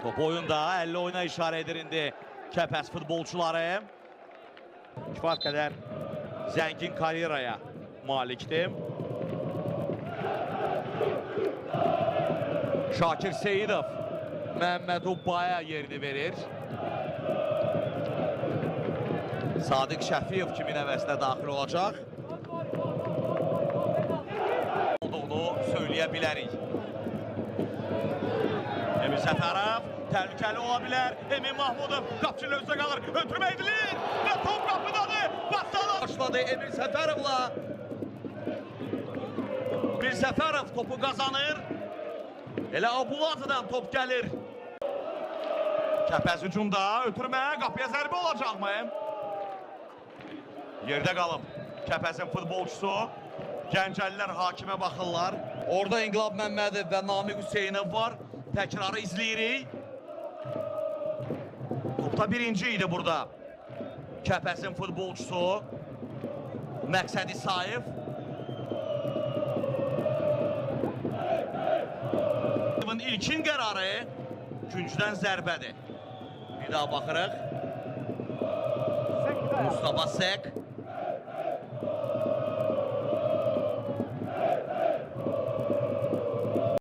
Top oyunda, 50 oyuna işarə edir indi Kəpəz futbolçuları. Kifayət qədər zəngin karyeraya malikdir. Şakir Seyidov Məhəmməd Ubbaya yerini verir. Sadiq Şəfiyev kimin əvəzinə daxil olacaq? Olduğunu söyləyə bilərik. Emin Səfərov təhlükəli ola bilər. Emin Mahmudov qapçı ilə üzə qalır. Ötürmə edilir və top qapıdadır. Bassala başladı Emin Səfərovla. Bir Səfərov topu qazanır. Elə Abulazadan top gəlir. Kəpəz hücumda, ötürmə, qapıya zərbə olacaqmı? Yerdə qalıb Kəpəzin futbolçusu. Gəncəlilər hakimə baxırlar. Orada İnqilab Məmmədov və Namiq Hüseynov var. Təkrarı izləyirik. Topda birinci idi burada. Kəpəzin futbolçusu Məqsəd İsayev. İlkin qərarı küncdən zərbədir. Bir daha baxırıq. Mustafa Sek.